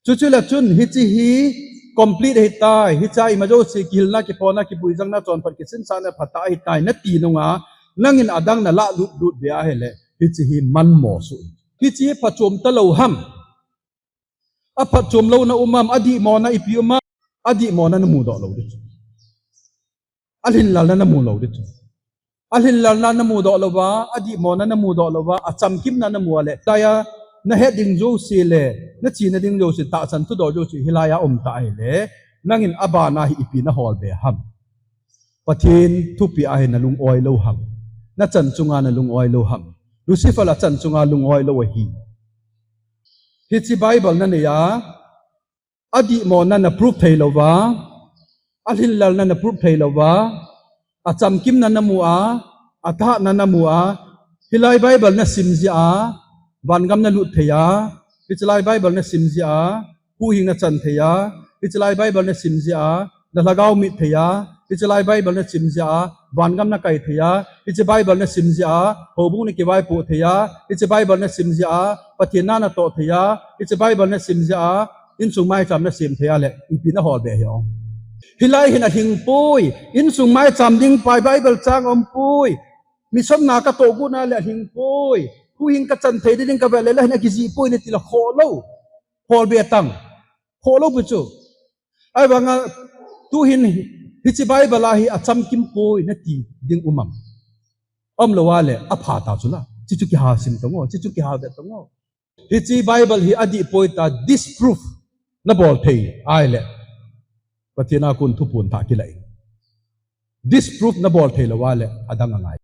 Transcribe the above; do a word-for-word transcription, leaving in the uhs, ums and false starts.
Chuchu le chun hiche hi complete ahitai, hiche a ima jouse kihilna, kipona, kipuijangna, chonphat, kisinsahna phatah ahitai nati nunga, nangin adang nalah lut lut be ahile, hiche hi manmo suh. Hiche hi phachom talou ham? Aphatchom louna um am, adihmona ipi um am, adihmona namudoh lou ding chu. Alhinlalna namu lou ding chu. Alhinlalna namudoh louva, adihmona namudoh louva, achamkimna namu a le, taiya nahet ding jouse le, nachena ding jouse, tahsan thudoh jouse, hilaiya um ta ahile, nangin abana hi ipi nahol be ham? Pathen thupeh a hi nalung-oi lou ham? Nachan chunga nalung-oi lou ham? Lucifer achan chunga lung-oi lou ahi. Hiche Bible nanei a, adihmona naproof theilouva, alhinlalna naproof theilouva, achamkimna namu a, athahna namu a, hilai Bible nasim jeh a, vangam nalut thei a, hichelai Bible nasim jeh a, huhhing nachan thei a, hichelai Bible nasim jeh a, nalhagao mit thei a, hichelai Bible nasim jeh a, vangam nakai thei a, hiche Bible nasim jeh a, houbung nakivaipoh thei a, hiche Bible nasim jeh a, Pathen na natoh thei a, hiche Bible nasim jeh a, insung maicham nasem thei a le, ipi nahol be ham? Hilai hin alhingpoi, insung maicham ding pai Bible chang aumpoi, mission na katoh got na le alhingpoi, huhhing kachan thei ding kavet le, hilai hin akijihpoi nati le khoh lou, hol be tang, khoh lou pi chu. Ahivanga tuhin hiche Bible a hi achamkimpoi nati ding um am? Umlou a le apha ta chu la, chuchu kiha sim tang o, chuchu kiha vet tang o. Hiche Bible hi adihpoi tia disprove nabol thei ahile, Pathen a kon thuphon thah kilah in. Disprove nabol theilou a le adang angai.